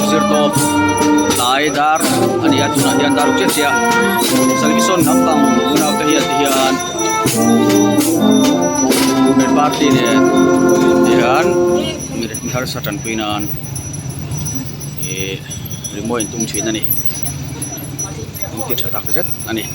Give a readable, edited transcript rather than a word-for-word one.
Zirtawp tlai dar a ni a tunah hian dar uk chiah chiah salvation lampang unau te hian ti hian he party nen hian mi harsa tanpui nan ih rimawi an tum thin a ni an ti tha tak zet a ni.